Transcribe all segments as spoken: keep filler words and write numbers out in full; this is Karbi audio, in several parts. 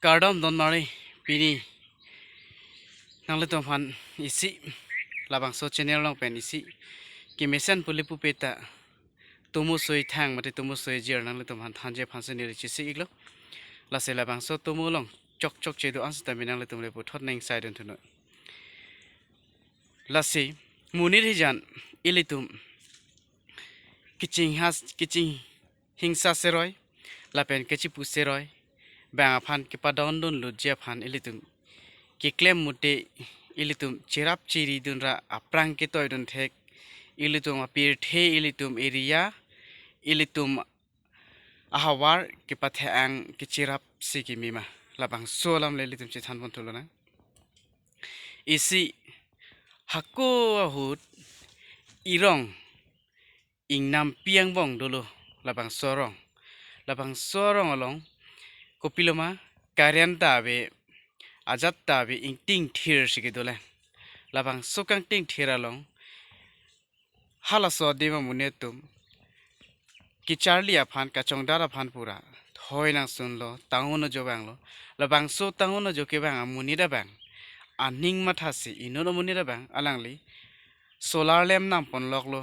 Kardom don mari, pini nanglitum aphan isi labangso channel along pen isi kemesen pule pupe ta tomo soi thang mate tomo soi jir nanglitum aphan thanji aphan si neli chesik iklo. Lasi labangso tomo along chok chokche do-an sitame nanglitum le puthot nang sai dun thuno. Lasi monit hijan ilitum keching has keching hingsa seroi lapen kechipu seroi bang aphan kepadon dunlutji aphan ilitum keklem mute ilitum cherap chiri dunra aphrang ketoi dun thek ilitum apirthe ilitum area ilitum ahavar kepathe-ang kecherap si kemima labangso alam le ilitum chethan pon thulo nang. Isi hako ahut irong ingnampi angbong dolo labangso arong. Labangso arong along kopiloma current ta ave ajat ta ave ingting thir si kedo le. Labangso kangting thir along halaso adim amonit atum kecharli aphan kachongdar aphan pura thoi nangsunlo tangun ajo vanglo. Labangso tangun ajo kevang amonit abang aning mathasi inut amonit abang alangli solar lamp nam ponloklo.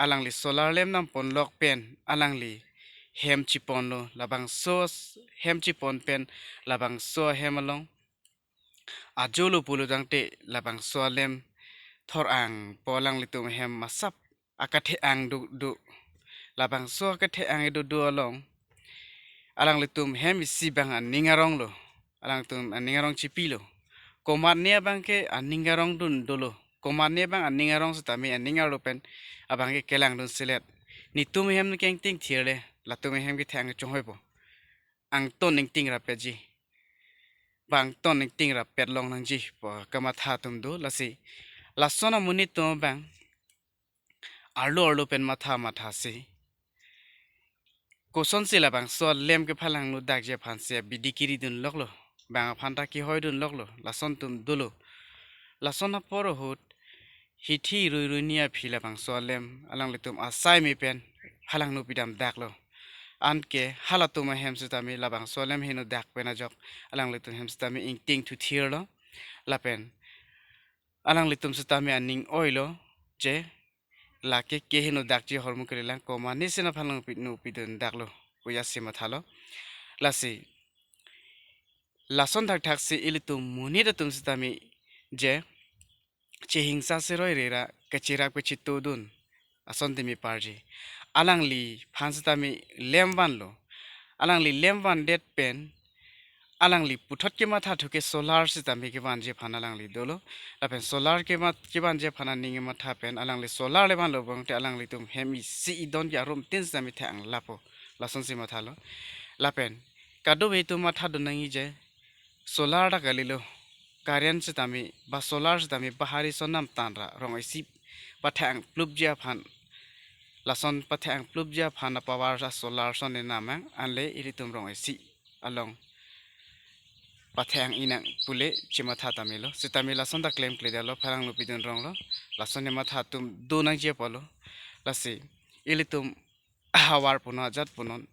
Alangli solar lamp nam ponlok pen alangli hem chiponlo. Labangso s- hem chipon pen labangso hem along ajolo pulo tangte labangso alamp thor-ang po alanglitum hem masap akethe-ang do do. Labangso akethe-ang do do along alanglitum hem isi bang aning arong lo. Alanglitum aning arong chipilo. Komatne abang ke aning arong dun dolo. Komatne abang aning arong sitame aning arlo pen abang ke kelang dun selet. Netum hem kangting thir le latum hem kethe-ang chonghoi po. Angton ingting rapetji. Bang ton ingting rapet long nangji po kamatha atum do lasi. Lason amonit atum abang arlo arlo pen matha mathasi kosonsi labangso lamp kephalangno dakji aphan si abidi kiri dunloklo. Bang aphan ta kehoi dunloklo. Lason atum dolo. Lason apor ahut hithi rui rui ni aphi labangso alamp alanglitum asai me pen phalangno pidam daklo. Anke halatum ahem sitame labangso alamp heno dak pen ajok alanglitum hem sitame ingting thuthirlo. Lapen alanglitum sitame aning oilo je lake keheno dakji ahormu kelelang komatne sina phalangno pidun daklo. Puya si mathalo. Lasi lason thakthak si ilitum monit atum sitame je chehingsa seroi rera kecherap kechitu dun ason timi parji. Alangliphan sitame lamp vanlo. Alangli lamp vandet pen alangli puthot kematha thu ke solar sitame kevanji aphan alangli dolo. Lapen solar kema- kevanji aphan aning matha pen alangli solar le vanlo bangte alanglitum hem isi idon ke arum tin sitame the-ang lapo. Lasonsi mathalo. Lapen kadokave atum matha dun nangji je solar ta kalilo. Current sitame ba solar sitame bahari son nam tanra rong isi pathe-ang plupji aphan. Lason pathe-ang plupji aphan a power a solar son ne namang anle ilitum rong isi along pathe-ang inang pule chematha tamelo. Sitame lason ta klemkle dalo phalangno pidun ronglo. Lason ne matha atum do nangji apotlo. Lasi ilitum ahavar punon ajat punon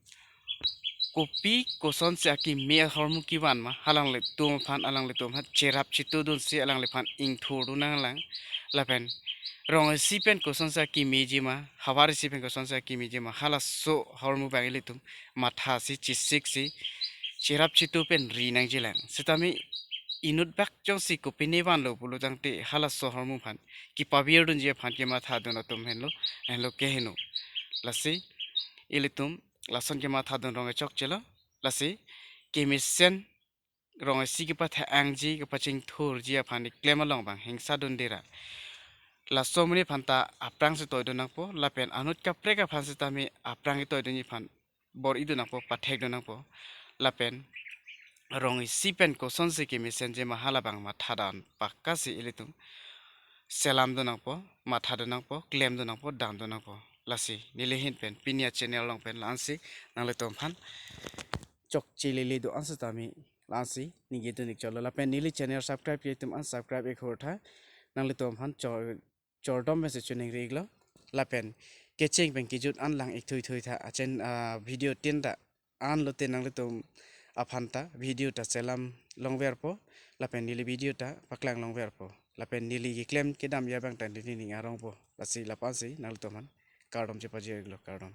kopi kosonsi akimi ahormu kevan ma alanglitum aphan alanglitum aphan cherap chitu dunsi alangliphan ingthur dun nanglang. Lapen rong isi pen kosonsi akimiji ma havar isi pen kosonsi akimiji ma halaso ahormu bang ilitum mathasi chesiksi cherap chitu pen ri nangjilang. Sitame inut bak jongsi kopine vanlo pulo tangte halaso ahormu aphan kepavir dunji aphan kematha dun atum henlo henlo keheno. Lasi ilitum lason kematha dun rong chokchelo. Lasi kemesen rong isi kepathe-angji kepachingthurji aphan keklem along bang hingsa dun dera. Laso amonit aphan ta aphrangsi toi dun nangpo lapen anut kaprek aphan sitame aphrang toi dunji aphan bor-i dun nangpo pathek dun nangpo. Lapen rong isi pen kosonsi kemesenji ma halabang matha dun pakka si ilitum selam dun nangpo, matha dun nangpo, klem dun nangpo, dam dun nangpo. Lasi neli ahin pen pini a channel along pen la-ansi nanglitum aphan chokche lele do-an sitame la-ansi ningje dun ikchotlo. Lapen neli channel subscribe ke itum an subscribe ik hur tha. Nanglitum aphan chor- chordom pensi choningri iklo. Lapen kecheng pen kejut an lang ik thui thui tha. Achen a video tin ta anlote nanglitum aphan ta video ta chelam longverpo, lapen neli video ta paklang longverpo, lapen neli keklem kedam abang ta neli ning arongpo. Lasi lapu-ansi nanglitum aphan kardom chepajirlo, kardom.